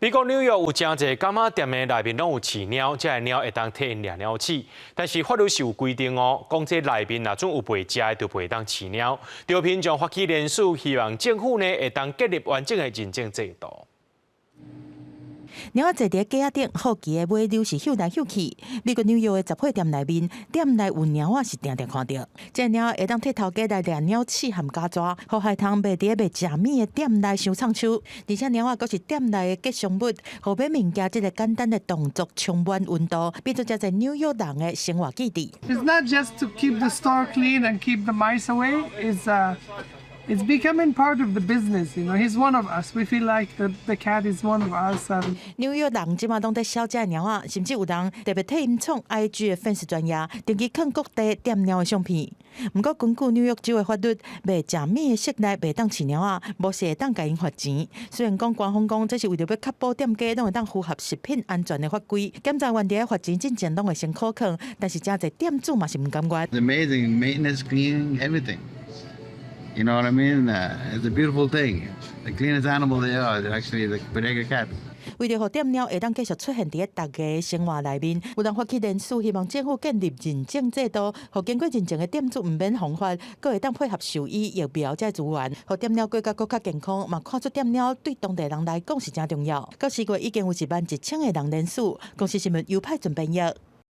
美國紐約有誠濟柑仔店的內面攏有飼貓，這个貓會當替𪜶掠鳥鼠。但是法律是有規定哦，講這內面若準有賣食的，就袂當飼貓。著民眾發起連署，希望政府呢會當建立完整的認證制度。貓仔坐佇架仔頂，好奇的尾溜是嗅來嗅去。美國紐約的雜貨店內面，店內有貓仔是定定看著。這个貓會當替頭家來掠鳥鼠和虼蛇，予孩童袂佇咧賣食物的店內傷藏手。而且貓仔閣是店內的吉祥物，予買物件這个簡單的動作充滿溫度，變做誠濟紐約人的生活記憶。 It's not just to keep the store clean and keep the mice away. It's becoming part of the business. He's one of us. We feel like the cat is one of us. And 紐約人這馬攏佇痟這个貓仔，甚至有人特別替𪜶創 IG 的粉絲專頁，定期囥各地店貓的相片。毋過根據紐約州的法律，賣食物的室內袂當飼貓仔，無是會當共𪜶罰錢。雖然講官方講這是為著欲確保店家攏會當符合食品安全的法規，檢查員佇咧罰錢進前攏會先考看，但是誠濟店主嘛是毋甘願。 It's amazing maintenance, cleaning, everything. You know what I mean? It's a beautiful thing. The cleanest animal there are, actually, the bodega cat. 為著予店貓會當繼續出現佇咧大家的生活內面，有人發起連署，希望政府建立認證制度，予經過認證的店主毋免犯法，閣會當配合獸醫疫苗這資源，予店貓過甲閣較健康，嘛看出店貓對當地人來講是誠重要。到四月已經有1萬1千个人連署。公視新聞尤派準編譯。